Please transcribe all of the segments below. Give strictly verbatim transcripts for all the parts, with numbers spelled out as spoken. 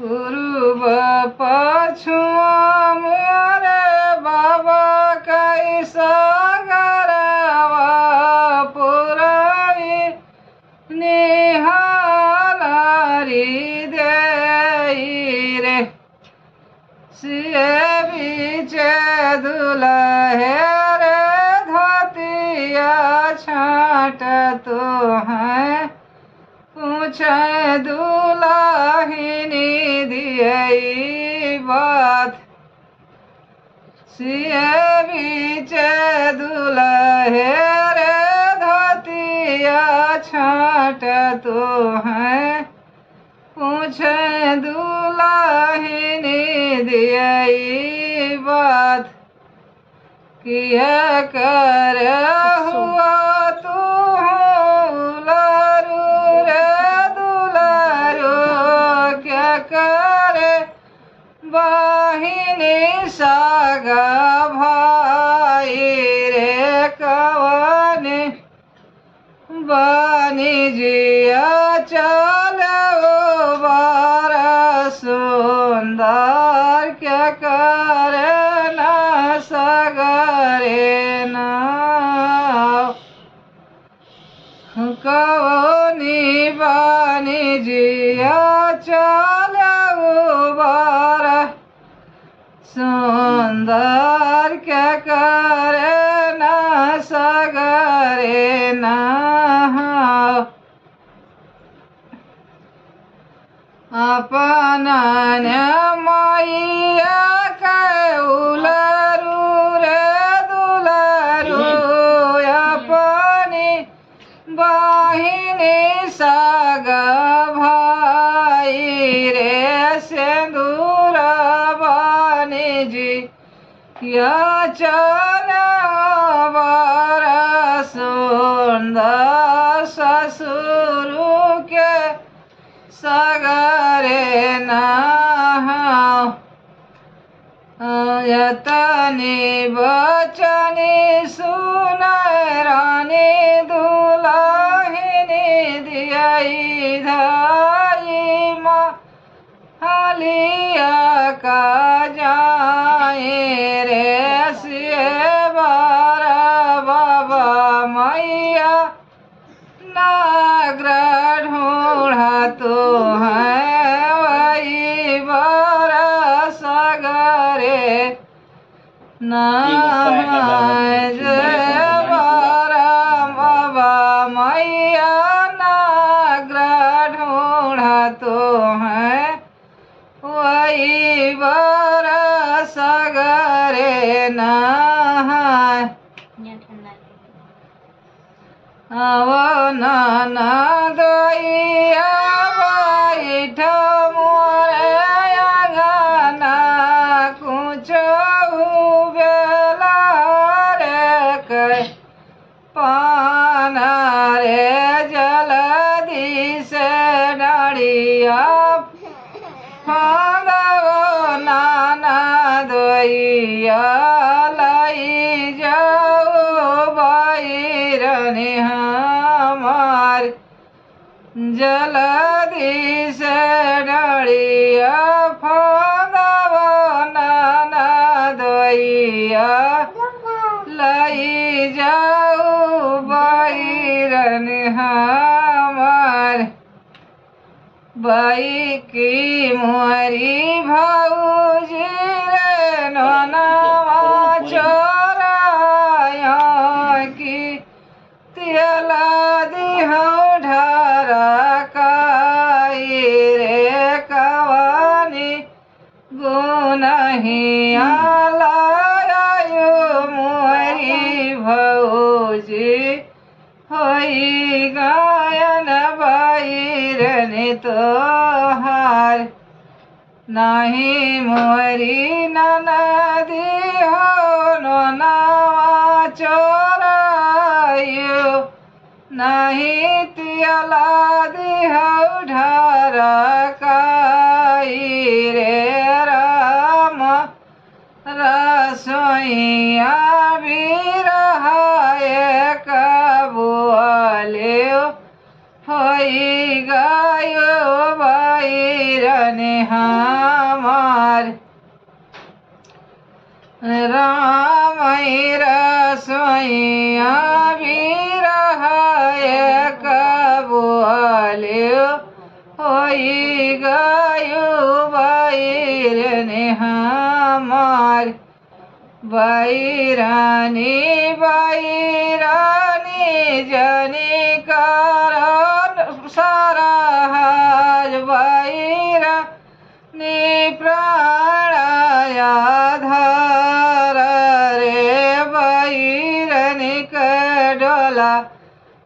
पूर्व पछुआ मोरे बाबा कैसा गरवा पुराई निहारी देई रे। सिए बीचे दुलहे रे धोतिया छाँट तोहैं पूछे दुलहिनी दियई बात। सिए बीचे दुलहे रे धोतिया छाँट तोहैं पूछे दुलहिनी दियई बात। किया कर हुआ तू उलारू रे दुलारू, क्या कर बहिनी सागा भाई रे कवने बनिजिया चलो बारा सुंदर के करना सगरे ना। कवनी बनिजिया चलो बारा सुंदर के करना सगरे ना। अपना ने मैया के उलारू रे दुलारू, अपनी बहिनी सगा भाई रे सेंदूरा बनिजी। या चन बारा सुंदर ससुरु के सगरे ना। यतनी बचनी सुन रानी दुलहिनी दियई धाई मा हलिया का जाए रे सिए बारा बाबा मैया नागर ढूंढा तो है वही बारा सगरे ना। जय बारा बाबा मैया नागर ढूंढा तो है वही बारा सगरे ना। आवो नाना दोइया बैठ मोरे अंगना, कुछो बेला रे के पाना रे जल्दी से डड़िया फांदो नाना दोइया लई जाओ बैरन हमार। जल्दी से डड़िया फांदो नाना दोइया लई जाओ बैरन हमार। बाई की मोरी भौजी रे ननवा चोराया की तेला दिहौ ढरकाई रे कवानी गुनहिया लायो मोरी भौजी होई गायन बैरन तोहार। नाही मोरी ननदी हो ननवा चोरायो, नाही तेला दिहौ ढरकाई रे राम। रसोइया बिरहा एक बोलियो होई गयो बैर। ने हमार। रामई रसोइया बिरह एक बोलियो होई गयो बैर ने हमार। बैरनी, बैरनी जनी करन सरहज बैरनी प्राण आधार रे बैरनी के डोला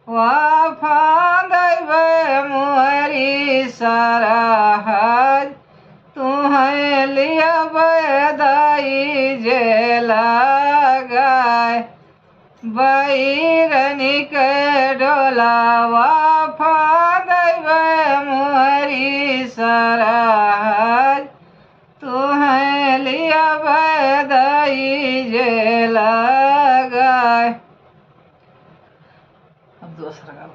वा फाँदैबे मुअरी सरहज तुहैं लियबे दाई जे लगाए। बैरनी के डोलावा फाँदैबे मुअरी सरहज तुहैं लियबे दाई जे लगाए। अब दूसरा गाओ।